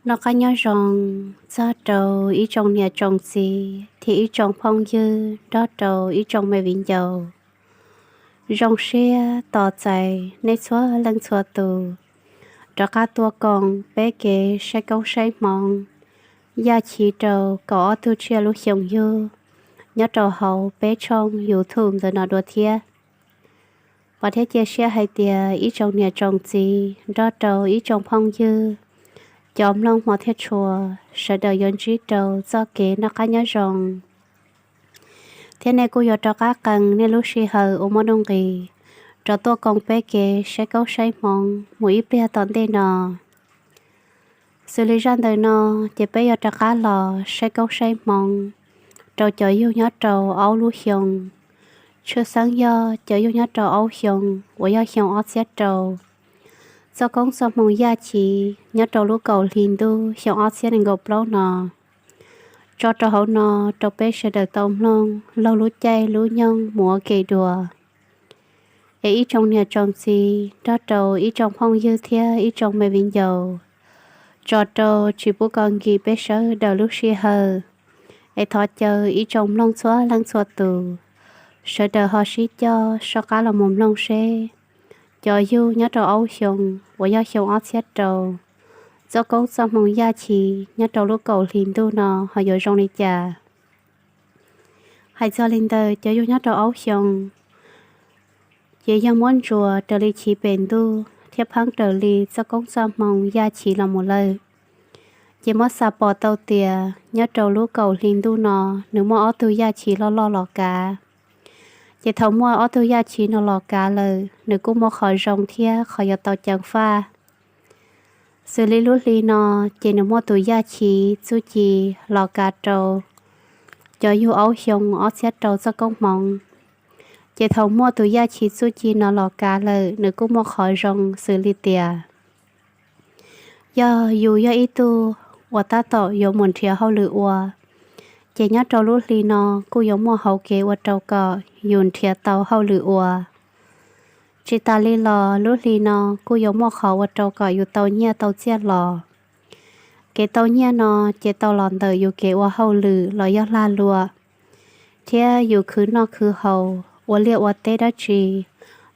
Noj qab nyob zoo txog rau ib tsoom niam tsoom txiv thiab ib tsoom phooj ywg nrog rau ib tsoom me viv ncaus. Zoo siab tos txais nej txhua leej txhua tus rov qab tuaj koom peb kev saib koob saib hmoov Yaj Chiv rau kaum ob tug tsiaj lub xyoo yug nyob rau hauv peb tshooj YouTube ntawm no dua thiab. Vam thiab cia siab hais tias ib tsoom niam tsoom txiv nrog rau ib tsoom phooj ywg, cov mloog hmov thiab tshua, sawv daws yuav ntsib rau txoj kev noj qab nyob zoo, thiab nej kuj yuav rov qab qee nej lub sij hawm uas muaj nuj nqis rov tuaj koom peb kev saib koob saib hmoov mus ib pliag tom ntej no. Xws li zaj ntawm no, ces peb yuav rov qab los saib koob saib hmoov rau cov yug nyob rau aub lub xyoo. Tshwj xeeb yog cov yug nyob rau aub xyoo uas yog xyoo ob txhiab rau. Txoj koob txoj hmoo Yaj Chiv nyob rau lub kaum hli ntuj xyoo ob txhiab nees nkaum plaub no, tso rau hauv no rau peb sawv daws tau mloog laug lub caij lub nyoog mus ua ke dua. Es ib tsoom niam tsoom txiv nrog rau ib tsoom phooj ywg thiab ib tsoom me viv ncaus, tso rau tsis pub kom nkim peb sawv daws lub sij hawm, es thov caw ib tsoom mloog txhua leej txhua tus, sawv daws ho sib coj soj qab los mus mloog seb cov yug nyob rau aub xyoo uas yog xyoo ob txhiab rau, txoj koob txoj hmoo Yaj Chiv nyob rau lub kaum hli ntuj no ho yuav zoo li cas. Hais txog li ntawd cov yug nyob rau aub xyoo, ces yog muab ntsuas raws li chiv pem ntuj thiab pheeb raws li txoj koob txoj hmoo Yaj Chiv los mus lawm, ces muab xav pom tau tias nyob rau lub kaum hli ntuj no nws muaj ob tug Yaj Chiv loj loj los kav. Ces thaum muaj ob tug Yaj Chiv no los kav lawm nws kuj muaj qhov zoo thiab qhov yuav tau ceev faj. Xws li lub hli no, ces nws muaj tus Yaj Chiv txuj ci los kav rau cov yug aub xyoo ob txhiab rau txoj koob hmoov. Ces thaum muaj tus Yaj Chiv txuj ci no los kav lawm nws kuj muaj qhov zoo xws li tias yog yus yog ib tug uas tab tom yuav mus nrhiav hauj lwm ua, ces nyob rau lub hli no kuj yuav muaj hauv kev ua rau kom yus nrhiav tau hauj lwm ua. Tsis tas li los lub hli no kuj yuav muaj qhov ua rau kom yus tau nyiaj tau txiaj los. Kev tau nyiaj no ces tau los ntawm yus kev ua hauj lwm los yog lag luam, thiab yus khwv noj khwv haus ua liaj ua teb dab tsi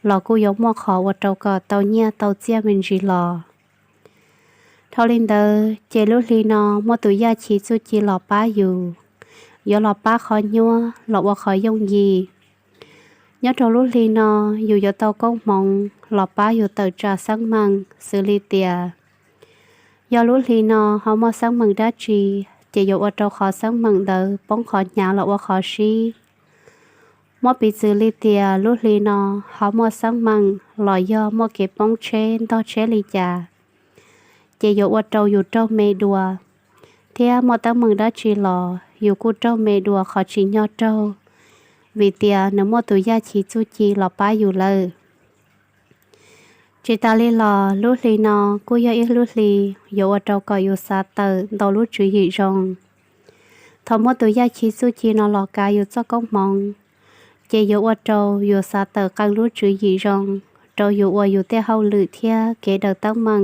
los kuj yuav muaj qhov ua rau kom tau nyiaj tau txiaj me ntsis los. Dhau li ntawd ces lub hli no muaj tus Yaj Chiv txuj ci los pab yus, yuav los pab qhov nyuaj los ua qhov yooj yim. Nyob rau lub hli no yus yuav tau koob hmoov los pab yus tawm tsam xeeb meem xws li tias yog lub hli no ho muaj xeeb meem dab tsi, ces yuav ua rau qhov xeeb meem ntawd poob qhov hnyav los ua qhov sib. Muab piv txwv li tias lub hli no ho muaj xeeb meem los yog muaj kev poob tsheb ntog tsheb li cas, ces yuav ua rau yus raug me dua, thiab muaj teeb meem dab tsi los yus kuj raug me dua qhov tsim nyog raug, vim tias nws muaj tus Yaj Chiv txuj ci los pab yus lawm. Tsis tas li los lub hli no kuj yog ib lub hli yuav ua rau kom yus xav tawm ntau lub tswv yim zoo. Thaum muaj tus Yaj Chiv txuj ci no los kav yus txoj koob hmoov, ces yuav ua rau yus xav tawm qee lub tswv yim zoo, rau yus ua yus tej hauj lwm thiab kev daws teeb meem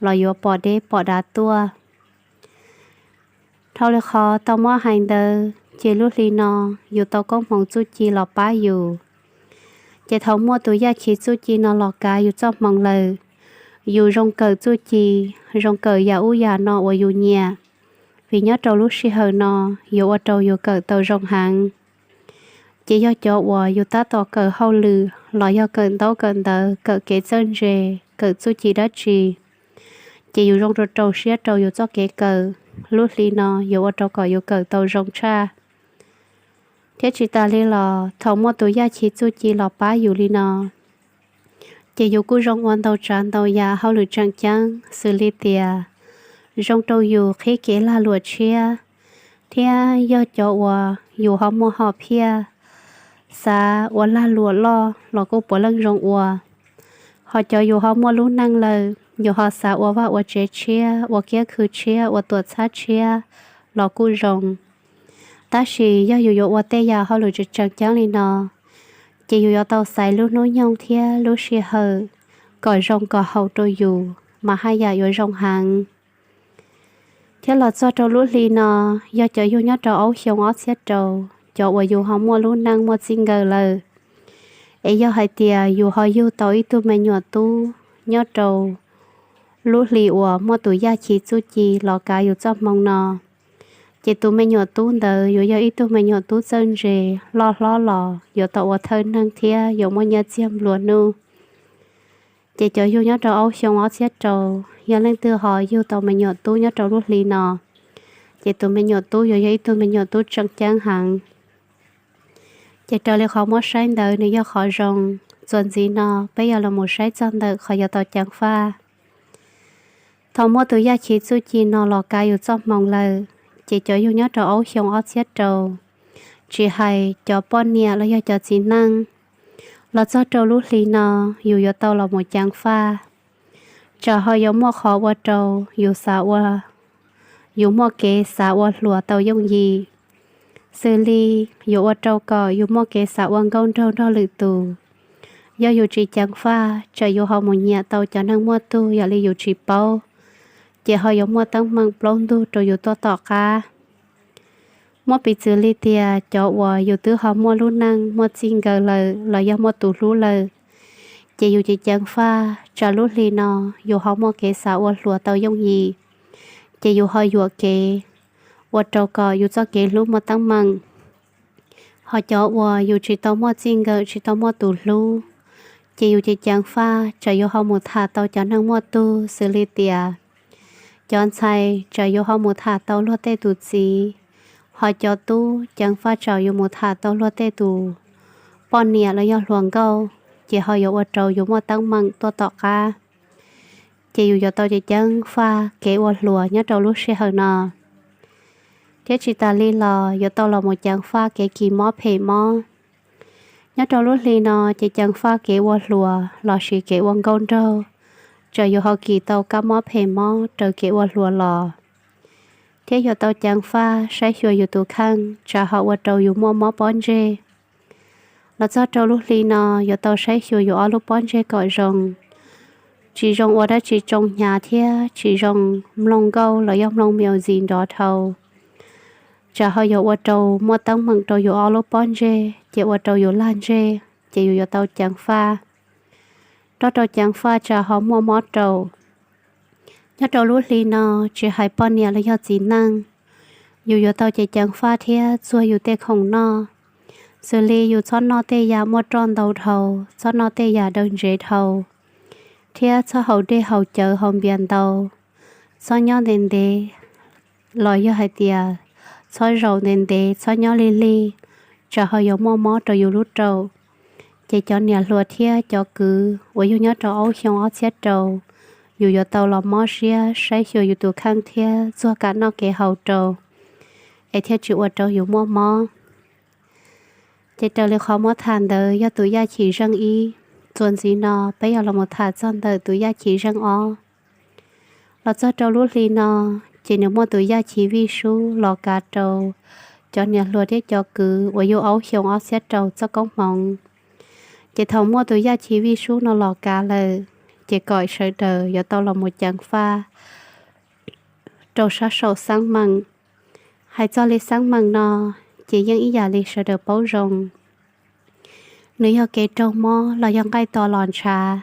los yuav pom deb pom dav tuaj. Dhau li qhov tau muab hais ntawd ces lub hli no yus tau koob hmoov txuj ci los pab yus. Ces thaum muaj tus Yaj Chiv txuj ci no los kav yus txoj hmoov lawm, yus zoo kawm txuj ci, zoo kawm yam ub yam no uas yus nyiam, vim nyob rau lub sij hawm no yuav ua rau yus kawm tau zoo heev. Ces yog cov uas yus tab tom kawm hauj lwm los yog kawm ntaub kawm ntawv, kawm kev txawj ntse, kawm txuj ci dab tsi, ces yus zoo rau rau siab rau yus txoj kev kawm, lub hli no yuav ua rau kom yus kawm tau zoo tshaj. Thiab tsis tas li los thaum muaj tus Yaj Chiv txuj ci los pab yus li no, ces yus kuj zoo ua ntau tsav ntau yam hauj lwm tseem ceeb xws li tias zoo rau yus qhib kev lag luam tshiab, thiab yog cov uas yus ho muaj hom phiaj xav ua lag luam loj los kuj puav leej zoo ua. Ho cov yus ho muaj lub neej lawm, yus ho xav ua vaj ua tsev tshiab, ua kiab khw tshiab, ua tuam txhab tshiab los kuj zoo. Tab sis yog yus yuav ua tej yam hauj lwm tseem tseem ceeb li no, ces yus yuav tau xaiv lub hnub nyoog thiab lub sij hawm kom zoo kom haum rau yus mas haj yam yuav zoo heev. Thiab los txog rau lub hli no, yog cov yug nyob rau aub xyoo ob txhiab rau, cov uas yus ho muaj lub neej muaj txij nkawm lawm, es yog hais tias yus ho yug tau ib tug me nyuam tub nyob rau lub hli uas muaj tus yaj chiv txuj ci los kav yus txoj hmoo no, ces tus me nyuam tub ntawd yuav yog ib tug me nyuam tub txawj ntse, loj hlob los yuav tau ua thawj neeg thiab yuav muaj nyiaj txiag nplua nuj. Ces cov yug nyob rau aub xyoo ob txhiab rau, yog leej twg ho yug tau me nyuam tub nyob rau lub hli no, ces tus me nyuam tub yuav yog ib tug me nyuam tub tseem ceeb heev. Ces raws li qhov muab saib ntawd nws yog qhov zoo. Txuas ntxiv no peb yuav los mus saib txog ntawm qhov yuav tau ceev faj. Thaum muaj tus yaj chiv txuj ci no los kav yus txoj hmoo lawm, ces cov yug nyob rau aub xyoo ob txhiab rau, tsis hais cov poj niam los yog cov txiv neej, los txog rau lub hli no, yus yuav tau los mus ceev faj. Tsam ho yuav muaj qhov ua rau yus xav ua, yus muaj kev xav ua hluas tau yooj yim, xws li yuav ua rau kom yus muaj kev xav ua nkauj nraug nrog lwm tus. Yog yus tsis ceev faj, tsam yus ho mus nyiam tau cov neeg muaj tug yam li yus tsis paub, ces ho yuav muaj teeb meem plaub ntug rau yus tuaj tom qab. Muab piv txwv li tias cov uas yus twb ho muaj lub neej muaj txij nkawm lawm los yog muaj tus hlub lawm, ces yus tsis ceev faj, tsam lub hli no yus ho muaj kev xav ua hluas tau yooj yim, ces yus ho yuam kev, ua rau kom yus txoj kev hlub muaj teeb meem. Ho cov uas yus tsis tau muaj txij nkawm tsis tau muaj tus hlub, ces yus tsis ceev faj, tsam yus ho mus tham tau cov neeg muaj tug xws li tias cov ntxhais tsam yus ho mus tham tau luag tej tus txiv, ho cov tub ceev faj tsam yus mus tham tau luag tej tus poj niam los yog hluas nkauj, ces ho yuav ua rau yus muaj teeb meem tuaj tom qab. Ces yus yuav tau ceev ceev faj kev ua hluas nyob rau lub sij hawm no. Thiab tsis tas li los yuav tau los mus ceev faj kev kis mob phem mob. Nyob rau lub hli no ces ceev faj kev ua hluas lossis kev ua nkauj nraug, tsam yus ho kis tau kab mob phem mob raws kev ua hluas los. Thiab yuav tau ceev faj saib xyuas yus tus kheej tsam ho ua rau yus muaj mob pob ntseg. Los txog rau lub hli no yuav tau saib xyuas yus ob lub pob ntseg kom zoo. Tsis zoo ua dab tsi tsoo hnyav thiab tsis zoo mloog nkauj los yog mloog music nrov dhau, tsam ho yuav ua rau muaj teeb meem rau yus ob lub pob ntseg ces ua rau yus lag ntseg, ces yus yuav tau ceev faj. Nrog rau ceev faj tsam ho muaj mob rau. Nyob rau lub hli no, tsis hais poj niam los yog txiv neej, yus yuav tau ceev ceev faj thiab txuag yus tej khoom noj, xws li yus txhob noj tej yam muaj roj ntau dhau, txhob noj tej yam daw ntsev dhau, thiab txhob haus dej haus cawv haus npias ntau. Txhob nyob ntev ntev, los yog hais tias txhob zaum ntev ntev, txhob nyob lig lig, tsam ho yuav muaj mob rau yus lub raum. Ces cov niam hluas thiab cov kwv uas yug nyob rau aub xyoo ob txhiab rau, yus yuav tau los mob siab saib xyuas yus tus kheej thiab txuag kam noj kev haus rau, es thiaj tsis ua rau yus muaj mob. Ces raws li qhov muab tham ntawd yog tus yaj chim zeej ib. Txuas ntxiv no peb yuav los mus tham txog ntawm tus yaj chim zeej ob. Los txog rau lub hli no, ces nws muaj tus yaj chim vij sub los kav rau cov niam hluas thiab cov kwv uas yug aub xyoo ob txhiab rau txoj koob hmoov. Ces thaum muaj tus yaj chim vij sub no los kav lawm, ces kom sawv daws yuav tau los mus ceev faj rau sab saum xeeb meem. Hais txog li xeeb meem no, ces yeej ib yam li sawv daws paub zoo, nws yog kev raug mob los yog nqaij to los ntshav,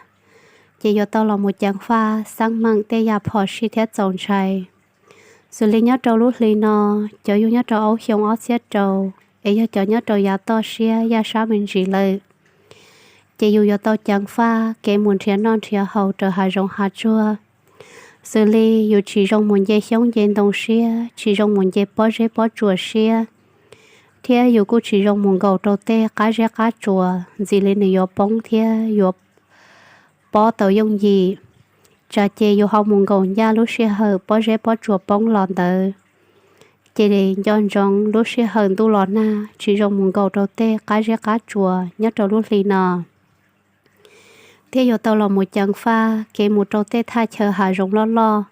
ces yuav tau los mus ceev faj xeeb meem tej yam phom sij thiab txaus ntshai. Xws li nyob rau lub hli no, cov yug nyob rau aub xyoo ob txhiab rau, es yog cov nyob rau yav toj siab yaj sab me ntsis lawm, ces yus yuav tau ceev faj kev mus nrhiav noj nrhiav haus raws hav zoov hav tsuag. Xws li yus tsis zoo mus nce xyoob nce ntoo siab, tsis zoo mus nce pob zeb pob tsuas siab, thiab yus kuj tsis zoo mus nkaum rau tej qab zeb qab tsuas ntxiv li nws yuav poob thiab yuav pob tau yooj yim. Tsam ces yus ho mus nkaum ncaj lub sij hawm pob zeb pob tsuas poob los ntawd, ces nco ntsoov lub sij hawm ntuj los nag tsis zoo mus nkaum rau tej qab zeb qab tsuas nyob rau lub hli no. Thiab yuav tau los mus ceev faj kev mus rau tej thaj chaw hav zoov loj loj,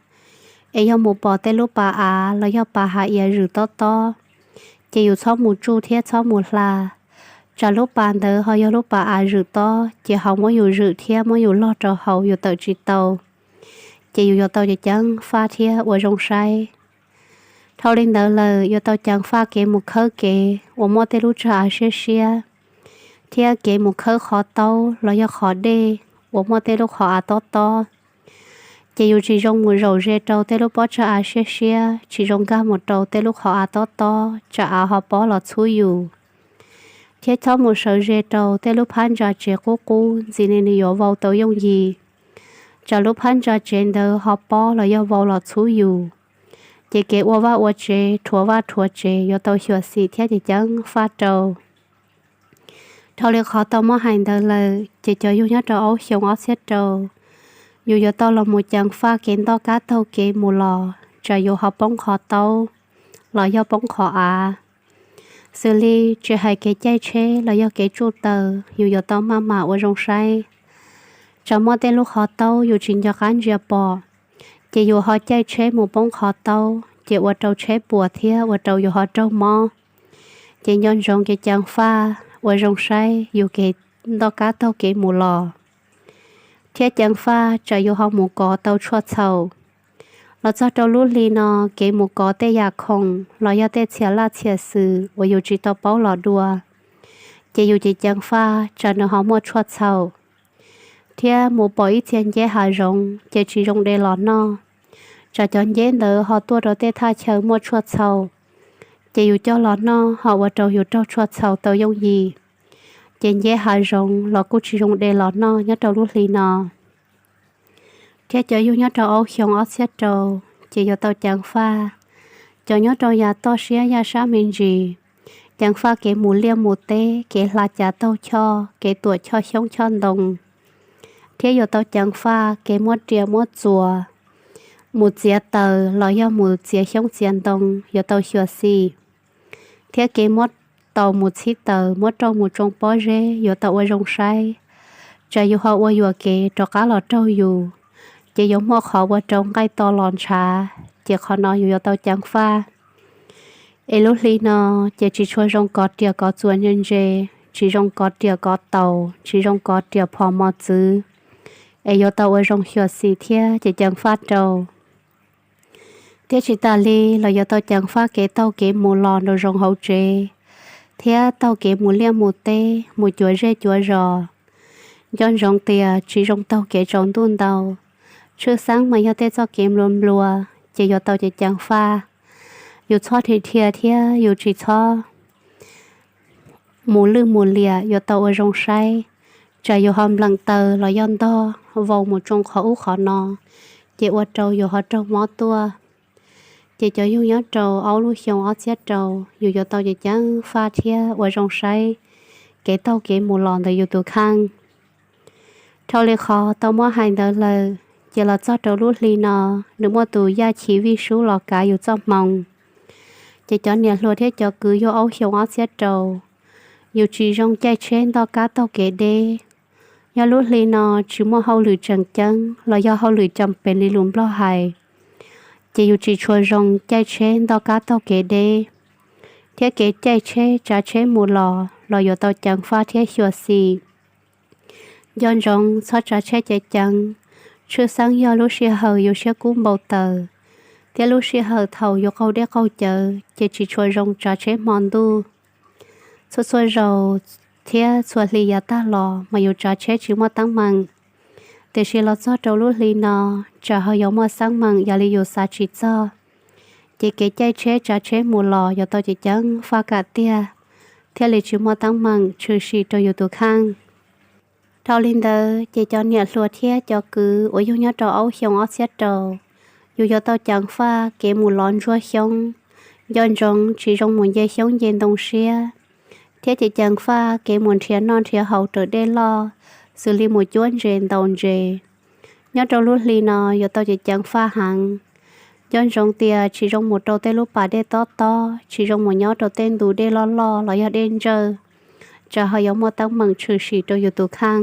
es yog mus pom tej lub pas av los yog pas hav iav zwm tob tob, ces yus txhob mus tsuj thiab txhob mus hla. Tsam lub pas ntawd ho yog lub pas av zwm tob, ces ho muab yus zwm thiab muab yus log rau hauv yus tawm tsis tau. Ces yus yuav tau ceev ceev faj thiab ua zoo saib. Dhau li ntawd lawm yuav tau ceev faj kev mus khawb kev uas muaj tej lub tsag av siab siab, thiab kev mus khawb qhov taub los yog qhov dej uas muaj tej lub qhov av tob tob. Ces yus tsis zoo mus zaum ze rau tej lub pob tsag av siab siab, tsis zoo nkag mus rau tej lub qhov av tob tob tsam av ho pob los txhub yus. Thiab txhob mus sawv ze rau tej lub phab ntsa tsev qub qub ntxiv li nws yuav vau tau yooj yim, tsam lub phab ntsa tsev ntawd ho pob los yog vau los txhub yus. Ces kev ua vaj ua tsev, rhuav vaj rhuav tsev yuav tau xyuam xim thiab ces ceev faj rau. Dhau li qhov tau muab hais ntawd lawm ces cov yug nyob rau aub xyoo ob txhiab rau, yus yuav tau los mus ceev faj kev ntoj kab taug kev mus los tsam yus ho poob qhov taub los yog poob qhov av. Xws li tsis hais kev caij tsheb los yog kev tsuj taws yus yuav tau maj mam ua zoo saib. Tsam muaj tej lub qhov taub yus tsis nco qab ntsia pom, ces yus ho caij tsheb mus poob qhov taub ces ua rau tsheb puas thiab ua rau yus ho raug mob. Ces nco ntsoov kev ceev faj ua zoo saib yus kev ntoj kab taug kev mus los, thiab ceev faj tsam yus ho mus kov tau tshuaj txhaum. Los txog rau lub hli no, kev mus kov tej yam khoom los yog tej txhia laj txhia xwm uas yus tsis tau paub los dua, ces yus ces ceev faj tsam nws ho muaj tshuaj txhaum. Thiab mus pom ib txhia nceb hav zoov ces tsis zoo de los noj, tsam cov nceb ntawd ho tuaj rau tej thaj chaw muaj tshuaj txhaum, ces yus coj los noj ho ua rau yus raug tshuaj txhaum tau yooj yim. Ces nceb hav zoov los kuj tsis zoo de los noj nyob rau lub hli no. Thiab cov yug nyob rau aub xyoo ob txhiab rau, ces yuav tau ceev faj cov nyob rau yav toj siab yaj sab me ntsis, ceev faj kev mus liaj mus teb, kev hla cav taug choj, kev tuam choj xyoob choj ntoo, thiab yuav tau ceev faj kev muab riam muab txuas, mus txiav taws los yog mus txiav xyoob txiav ntoo yuav tau xyuam xim, thiab kev muab taus mus txhib taws muab rau mus tsoo pob zeb yuav tau ua zoo saib, tsam yus ho ua yuam kev rov qab los raug yus, ces yuav muaj qhov ua rau nqaij to los ntshav, ces qhov no yus yuav tau ceev faj. Es lub hli no ces tsis tshua zoo kov riam kov txuas ntse ntse, tsis zoo kov riam kov taus, tsis zoo kov riam phom mos txwv, es yuav tau ua zoo xyuam xim thiab ces ceev faj rau. Thiab tsis tas li los yuav tau ceev faj kev taug kev mus los nraum zoov hauv tsev, thiab taug kev mus liaj mus teb mus cuav zej cuav zos. Nco ntsoov tias tsis zoo taug kev tsaus ntuj ntau, tshwj xeeb mas yog tej txoj kev nplua nplua, ces yuav tau ceev ceev faj. Yus txhob dhia dhia thiab yus tsis txhob mus lwj mus liam yuav tau ua zoo saib, tsam yus ho npleem taws los yog ntog vau mus tsoo qhov ub qhov no, ces ua rau yus ho raug mob tuaj. Ces cov yug nyob rau aub lub xyoo ob txhiab rau, yus yuav tau ceev ceev faj thiab ua zoo saib kev taug kev mus los ntawm yus tus kheej. Dhau li qhov tau muab hais ntawd lawm, ces los txog rau lub hli no, nws muaj tus yaj chiv vij sub los kav yus txoj hmoo. Ces cov niam hluas thiab cov kwv yug aub xyoo ob txhiab rau, yus tsis zoo caij tsheb ntoj kab taug kev deb. Yog lub hli no tsis muaj hauj lwm tseem ceeb los yog hauj lwm cam pees li lus Nplog hais, ces yus tsis tshua zoo caij tsheb ntoj kab taug kev deb, thiab kev caij tsheb tsav tsheb mus los los yuav tau ceev faj thiab xyuam xim. Nco ntsoov txhob tsav tsheb ceev ceev, tshwj xeeb yog lub sij hawm yus siab kub npau taws, thiab lub sij hawm thaum yus qaug dej qaug cawv ces tsis tshua zoo tsav tsheb hmo ntuj. Txhua txhua zaus thiab txhua hli yav tag los mas yus tsav tsheb tsis muaj teeb meem, tiam sis los txog rau lub hli no, tsam ho yuav muaj teeb meem yog li yus xav tsis txog, ces kev caij tsheb tsav tsheb mus los yuav tau ceev ceev faj kam tiag, thiaj li tsis muaj teeb meem tshwm sim rau yus tus kheej. Dhau li ntawd ces cov niam hluas thiab cov kwv uas yug nyob rau aub xyoo ob txhiab rau, yus yuav tau ceev faj kev mus lov ntsuab xyoob. Nco ntsoov tsis zoo mus nce xyoob nce ntoo siab, thiab ceev ceev faj kev mus nrhiav noj nrhiav haus raws dej loj, xws li mus cuab ntses ntaus ntses. Nyob rau lub hli no yuav tau ceev ceev faj heev. Nco ntsoov tias tsis zoo mus rau tej lub pas dej tob tob, tsis zoo mus nyob rau tej ntu dej loj loj los yog dej ntsawj, tsam ho yuav muaj teeb meem tshwm sim rau yus tus kheej.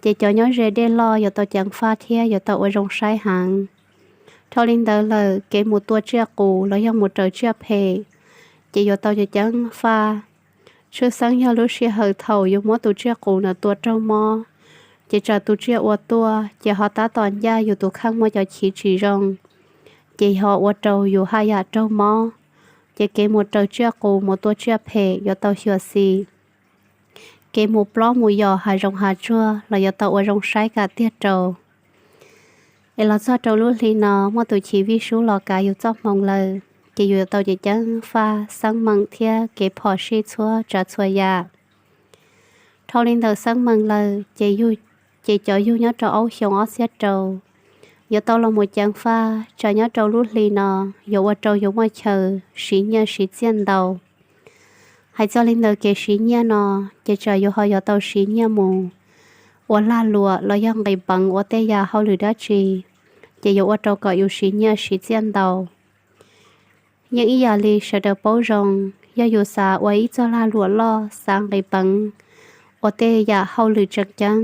Ces cov nyob ze dej loj yuav tau ceev faj thiab yuav tau ua zoo saib heev. Dhau li ntawd lawm, kev mus tua tsiaj qus los yog mus raws tsiaj phem, ces yuav tau ceev ceev faj. Tshwj xeeb yog lub sij hawm thaum yus muab tus tsiaj qus ntawd tua raug mob, ces tsam tus tsiaj ua tuaj ces ho tab tom ncaj yus tus kheej muaj cov chiv tsis zoo, ces ho ua rau yus haj yam raug mob. Ces kev mus raws tsiaj qus mus tua tsiaj phem yuav tau xyuam xim. Kev mus plob mus yos hav zoov hav tsuag los yuav tau ua zoo saib kam tiag rau. Es los txog rau lub hli no muaj tus chiv vij sub los kav yus txoj hmoo lawm, ces yus yuav tau ceev ceev faj xeeb meem thiab kev phom sij txhua tsav txhua yam. Dhau li ntawm xeeb meem lawm ces, ces cov yug nyob rau aub xyoo ob txhiab rau yuav tau los mus ceev faj tsam nyob rau lub hli no yuav ua rau yus muaj chaw siv nyiaj siv txiaj ntau. Hais txog li ntawd kev siv nyiaj no, ces tsam yus ho yuav tau siv nyiaj mus ua lag luam los yog nqis peev ua tej yam hauj lwm dab tsi, ces yuav ua rau kom yus siv nyiaj siv txiaj ntau. Yeej ib yam li sawv daws paub zoo, yog yus xav ua ib txoj lag luam loj, xav nqis peev ua tej yam hauj lwm tseem ceeb,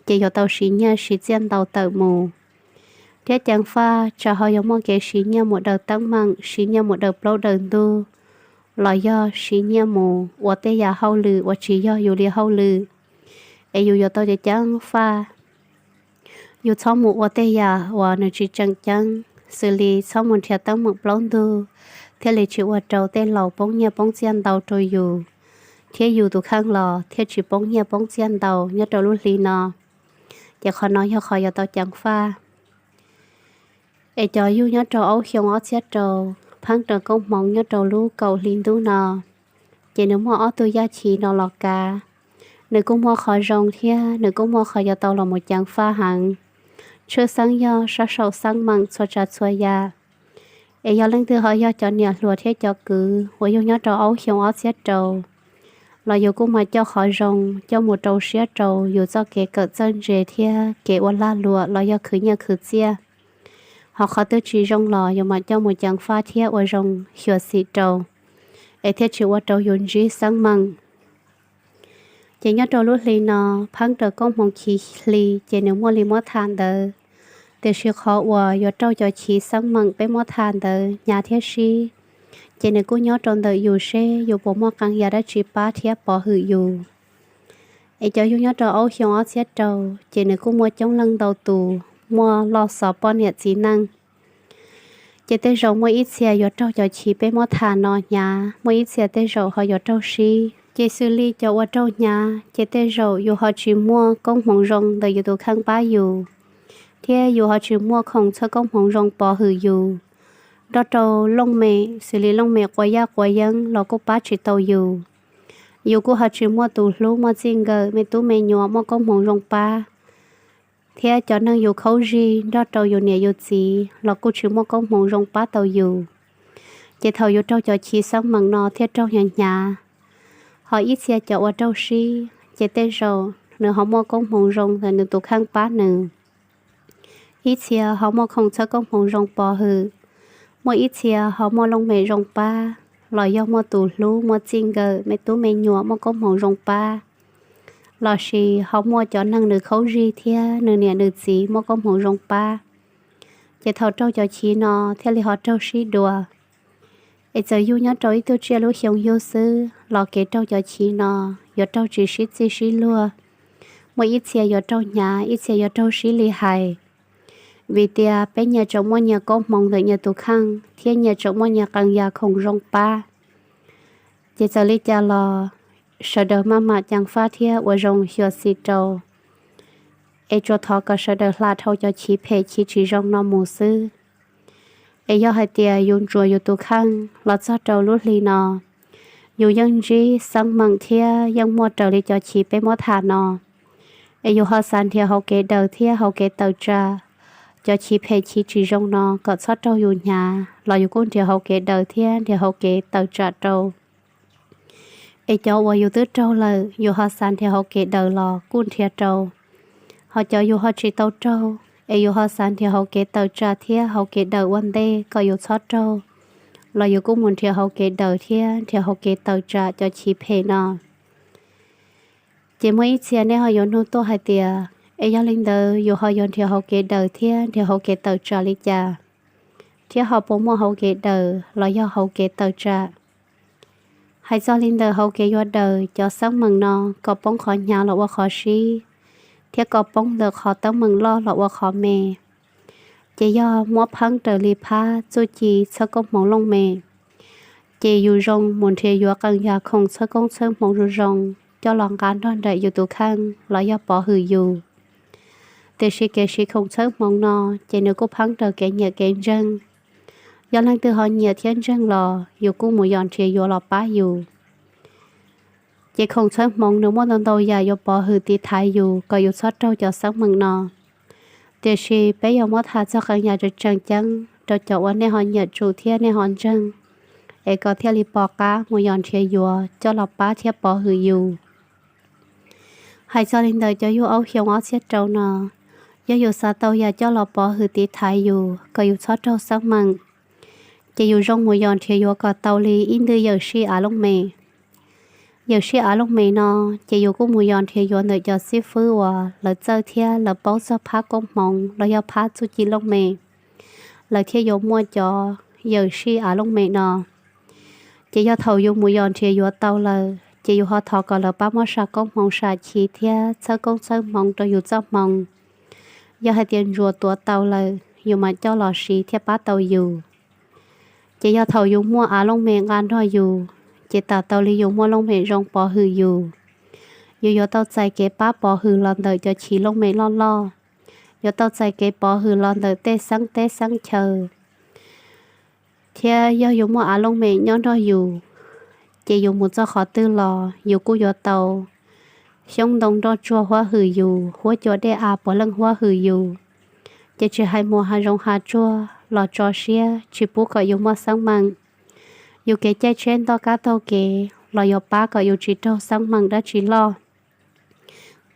ces yuav tau siv nyiaj siv txiaj ntau tawm mus. Thiab ceev faj tsam ho yuav muaj kev siv nyiaj mus daws teeb meem, siv nyiaj mus daws plaub daws ntug, los yog siv nyiaj mus ua tej yam hauj lwm uas tsis yog yus li hauj lwm, es yus yuav tau ceev ceev faj yus txhob mus ua tej yam uas nws tsis tseem ceeb, xws li txhob mus nrhiav teeb meem plaub ntug, thiaj li tsis ua rau tej laus poob nyiaj poob txiaj ntau rau yus, thiab yus tus kheej los thiaj tsis poob nyiaj poob txiaj ntau nyob rau lub hli no. Ces qhov no yog qhov yuav tau ceev faj. Es cov yug nyob rau aub xyoo ob txhiab rau, pheeb raws koob hmoov nyob rau lub kaum hli ntuj no, ces nws muaj ob tug yaj chiv no los kav. Nws kuj muaj qhov zoo thiab nws kuj muaj qhov yuav tau los mus ceev faj heev. Tshwj xeeb yog sab saum xeeb meem txhua tsav txhua yam. Es yog leej twg ho yog cov niam hluas thiab cov kwv uas yug nyob rau aub xyoo ob txhiab rau, los yus kuj mam coj qhov zoo coj mus rau siab rau yus txoj kev kawm txawj ntse thiab kev ua lag luam los yog khwv nyiaj khwv txiaj. Ho qhov twg tsis zoo los yus mam coj mus ceev faj thiab ua zoo xyuam xim rau, es thiaj tsis ua rau yus ntsib xeeb meem. Ces nyob rau lub hli no, pheeb raws koob hmoov chiv hli ces nws muaj li muab tham ntawd. Tiam sis qhov uas yuav raug cov chiv xeeb meem peb muab tham ntawd hnyav thiab sib, ces nws kuj nyob rau ntawm yus seb yus puas muaj qee yam dab tsi pab thiab pov hwm yus. Es cov yug nyob rau aub xyoo ob txhiab rau, ces nws kuj muaj coob leej ntau tus muaj loj xov poj niam txiv neej. Ces tej zaum muaj ib txhia yuav raug cov chiv peb muab tham no hnyav, muaj ib txhia tej zaum ho yuav raug sib. Ces xws li cov uas raug hnyav, ces tej zaum yus ho tsis muaj koob hmoov zoo ntawm yus tus kheej pab yus, thiab yus ho tsis muaj khoom txhawb koob hmoov zoo pov hwm yus. Nrog rau looj mem, xws li looj mem quav yaj quav yeeb los kuj pab tsis tau yus. Yus kuj ho tsis muaj tus hlub muaj txij nkawm me tub me nyuam muaj koob hmoov zoo pab, thiab cov neeg yus khaub zig nrog rau yus niam yus txiv los kuj tsis muaj koob hmoov zoo pab tau yus. Ces thaum yus raug cov chiv xeeb meem no thiaj raug hnyav hnyav. Ho ib txhia cov uas raug sib, ces tej zaum nws ho muaj koob hmoov zoo ntawm nws tus kheej pab nws. Ib txhia ho muaj khoom txhawb koob hmoov zoo pov hwm, muaj ib txhia ho muaj looj mem zoo pab, los yog muaj tus hlub muaj txij nkawm me tub me nyuam muaj koob hmoov zoo pab, los sis ho muaj cov neeg nws khaub zig thiab nws niam nws txiv muaj koob hmoov zoo pab. Ces thaum raug cov chiv no thiaj li ho raug sib dua. Es txawm yug nyob rau ib tug tsiaj lub xyoo yug xwb los kev raug cov chiv no yuav raug tsis sib txig sib luag. Muaj ib txhia yuav raug hnyav, ib txhia yuav raug sib li hais. Vim tias peb nyias tseem muaj nyias koob hmoov ntawm nyias tus kheej thiab nyias tseem muaj nyias qee yam khoom zoo pab. Ces txawm li cas los sawv daws maj mam ceev faj thiab ua zoo xyuam xim rau, es tsuas thov kom sawv daws hla dhau cov chiv phem chiv tsis zoo no mus xwb. Es yog hais tias yus ntsuas yus tus kheej los txog rau lub hli no, yus yeej ntsib xeeb meem thiab yeej muaj raws li cov chiv peb muab tham no, es yus ho xav nrhiav hauv kev daws thiab hauv kev tawm tsam cov chiv phem chiv tsis zoo no kom txhob raug yus hnyav los yus kuj nrhiav hauv kev daws thiab nrhiav hauv kev tawm tsam rau. Es cov uas yus twb raug lawm yus ho xav nrhiav hauv kev daws los kuj nrhiav rau. Ho cov yus ho tsis tau raug, es yus ho xav nrhiav hauv kev tawm tsam thiab hauv kev daws ua ntej kom yus txhob raug, los yus kuj mus nrhiav hauv kev daws thiab nrhiav hauv kev tawm tsam cov chiv phem no. Ces muaj ib txhia nej ho yuav nug tuaj hais tias, es yog li ntawd yus ho yuav nrhiav hauv kev daws thiab nrhiav hauv kev tawm tsam li cas, thiab ho puas muaj hauv kev daws los yog hauv kev tawm tsam? Hais txog li ntawm hauv kev yuav daws cov xeeb meem no, kom poob qhov hnyav los ua qhov sib, thiab kom poob ntawm qhov teeb meem loj los ua qhov me. Ces yog muab pheeb raws li phab txuj ci txhawb koob hmoov looj mem, ces yus zoo mus nrhiav yuav qee yam khoom txhawb koob txhawb hmoov zoo zoo coj los nqa nrog nraim yus tus kheej los yog pov hwm yus. Tiam sis kev siv khoom txhawb hmoov no ces nws kuj pheeb raws kev nyiam kev ntseeg. Yog leej twg ho nyiam thiab ntseeg los yus kuj mus yos nrhiav yuav los pab yus. Ces khoom txhawb hmoov nws muaj ntau ntau yam yuav pov hwm tiv thaiv yus kom yus txhob raug cov xeeb meem no. Tiam sis peb yuav muab tham txog qee yam tseem ceeb rau cov uas nej ho nyiam tsum thiab nej ho ntseeg, es kom thiaj li pom qab mus yos nrhiav yuav coj los pab thiab pov hwm yus. Hais txog li ntawm cov yug aub xyoo ob txhiab rau no, yog yus xav tau yam coj los pov hwm tiv thaiv yus kom yus txhob raug xeeb meem, ces yus zoo mus yos nrhiav yuav kom tau li ib ntwj yawm sij av looj mem. Yawm sij av looj mem no ces yus kuj mus yos nrhiav yuav ntawm cov xib fwb uas lawv txawj thiab lawv paub txog phab koob hmoov los yog phab txuj ci looj mem, lawv thiaj yuav muaj cov yawm sij av looj mem no. Ces yog thaum yus mus yos nrhiav yuav tau lawm ces yus ho thov kom lawv pab muab sam koob hmoov sam chiv thiab txhawb koob txhawb hmoov rau yus txoj hmoov. Yog hais tias ntsuas tuav tau lawm yus mam coj los siv thiaj pab tau yus. Ces yog thaum yus muaj av looj mem nqa nrog yus, ces tam tau li yus muaj looj mem zoo pov hwm yus. Yus yuav tau txais kev pab pov hwm los ntawm cov chiv looj mem loj loj, yuav tau txais kev pov hwm los ntawm tej xeeb teb xeeb chaw. Thiab yog yus muaj av looj mem nyob nrog yus, ces yus mus txog qhov twg los yus kuj yuav tau xyoob ntoo nroj tsuag huab hwm yus, huab cua dej av puav leej huab hwm yus. Ces tsis hais mus hav zoov hav tsuag los tso siab tsis pub kom yus muaj xeeb meem. Yus kev caij tsheb ntoj kab taug kev los yuav pab kom yus tsis raug xeeb meem dab tsi loj.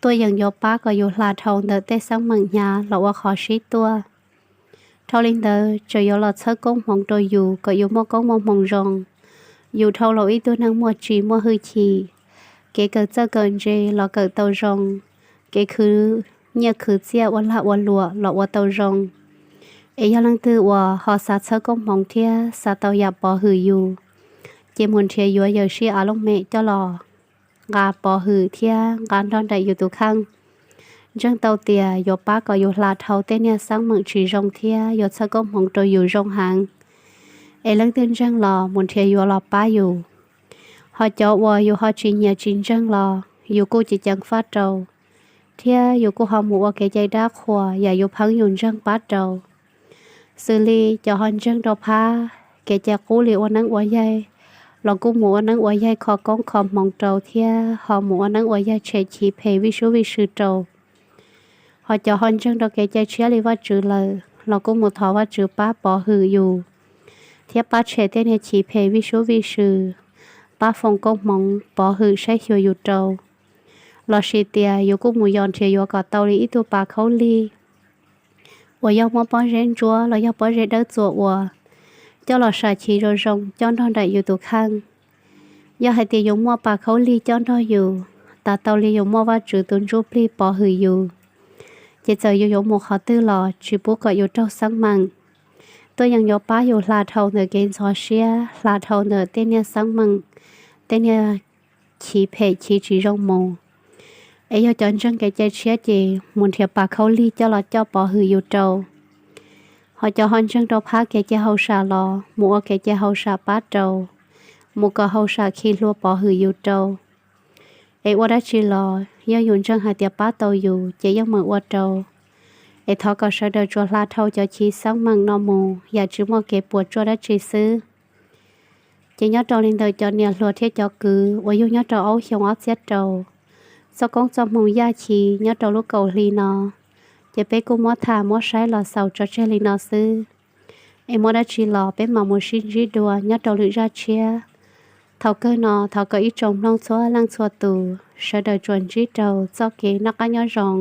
Tuaj yeem yuav pab kom yus hla dhau ntawm tej xeeb meem hnyav los ua qhov sib tuaj. Dhau li ntawd tseem yuav los txhawb koob hmoov rau yus kom yus muaj koob muaj hmoov zoo. Yus dhau los ib tug neeg muaj tsim muaj hwj chim, kev kawm txawj kawm ntse los kawm tau zoo, kev khwv nyiaj khwv txiaj ua lag ua luam los ua tau zoo. Es yog leej twg uas ho xav txhawb koob hmoov thiab xav tau yam pov hwm yus, ces mus nrhiav yuav yawm sij av looj mem coj los nqa pov hwm thiab nqa nrog nraim yus tus kheej. Ntseeg tau tias yuav pab kom yus hla dhau tej niag xeeb meem tsis zoo thiab yuav txhawb koob hmoov rau yus zoo heev. Es leej twg ntseeg los mus nrhiav yuav los pab yus. Ho cov uas yus ho tsis nyiam tsis ntseeg los yus kuj ceev ceev faj rau, thiab yus kuj ho mus ua kev cai dab qhuas yam yus pheej yus ntseeg pab rau. Xws li cov ho ntseeg rau phab kev cai qub li ua neeb ua yaig, los kuj mus ua neeb ua yaig kho koob kho hmoov rau thiab ho mus ua neeb ua yaig tshem chiv phem vij sub vij sw rau. Ho cov ho ntseeg rau kev cai tshiab li Vajtswv lawm los kuj mus thov Vajtswv pab pov hwm yus thiab pab tshem tej niag chiv phem vij sub vij sw, pab foom koob hmoov pov hwm saib xyuas yus rau. Lossis tias yus kuj mus yos nrhiav yuav kom tau li ib tug pas khaub lig uas yog muab pob zeb ntsuab los yog pob zeb dawb txuas ua, coj los sam chiv zoo zoo coj nrog nraim yus tus kheej. Yog hais tias yus muaj pas khaub lig coj nrog yus, tas tau li yus muaj Vajtswv tus ntsuj plig pov hwm yus, ces txawm yus yuav mus qhov twg los tsis pub kom yus raug xeeb meem. Tuaj yeem yuav pab yus hla dhau ntawm kev ntxhov siab, hla dhau ntawm tej niag xeeb meem, tej niag chiv phem chiv tsis zoo mus. Es yog cov ntseeg kev cai tshiab ces mus nrhiav pas khaub lig coj los coj pov hwm yus rau. Ho cov ho ntseeg rau phab kev cai hauj sam los mus ua kev cai hauj sam pab rau, mus kom hauj sam khi hlua pov hwm yus rau. Es ua dab tsi los yog yus ntseeg hais tias pab tau yus ces yeej meem ua rau. Es thov kom sawv daws tsuas hla dhau cov chiv xeeb meem no mus yam tsis muaj kev puas tsuaj dab tsi xwb. Ces nyob rau li ntawm cov niam hluas thiab cov kwv uas yug nyob rau aub xyoo ob txhiab rau, txoj koob txoj hmoo yaj chiv nyob rau lub kaum hli no, ces peb kuj muab tham muab saib los xaus tso tseg li no xwb. Es muaj dab tsi los peb mam mus sib ntsib dua nyob rau lwm zaj tshiab. Thaum kawg no thov kom ib tsoom mloog txhua leej txhua tus sawv daws tsuas ntsib rau txoj kev noj qab nyob zoo.